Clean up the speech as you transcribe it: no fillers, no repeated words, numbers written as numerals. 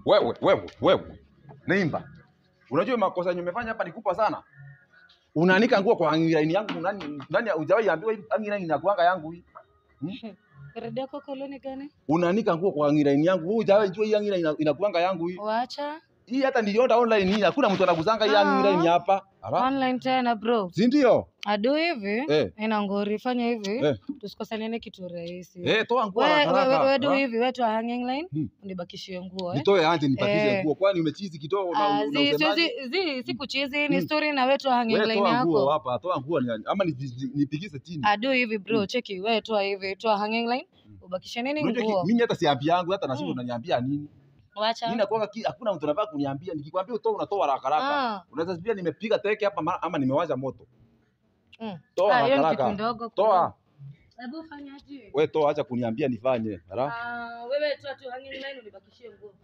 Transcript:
Wewe wewe wewe. Naimba. Unajua makosa yenye umefanya hapa ni kubwa sana. Unaanika nguo kwa hanging line yangu nani nani hujawahi ambiwa hii hanging line inakuanga yangu hii. Redio yako koloni gani? Unaanika nguo kwa hanging line yangu. Wewe hujawahi jua hii hanging line inakuanga yangu hii. Wacha. Hii hata niliona online hii hakuna mtu anaguzanga hii hanging line hapa. Ala. Online tena bro. Si ndio? Adu hivi, Eh. ina ngori fanya hivi, Eh. tusikosaniane kitu rahisi. Eh, toa nguo We, haraka we, haraka. we, we do Ah. hivi, we toa hanging line, unibakishie nguo eh. Nitoe anje nipakize Eh. nguo kwani umechizi kidogo na Ah, na usemaje? zi, si kuchizi, ni story na we toa hanging Wewe line toa nguo yako. hapa, toa nguo ama nipigize chini. Adu hivi bro, cheki, we toa hivi, toa hanging line, ubakishe nini Unajua nguo. mimi hata siambi yangu hata nasiku unaniambia nini? Wacha. Mimi nakuanga hakuna mtu anafaa kuniambia. Nikikwambia utoe unatoa haraka haraka. Unaweza pia nimepiga teke hapa ama nimewasha moto. Toa Ah, hiyo ni haraka kitu haraka. ndogo. Toa. Hebu fanyaje? Wewe toa, acha kuniambia nifanye. Ala. Ah, wewe toa tu hanging line unibakishie nguo.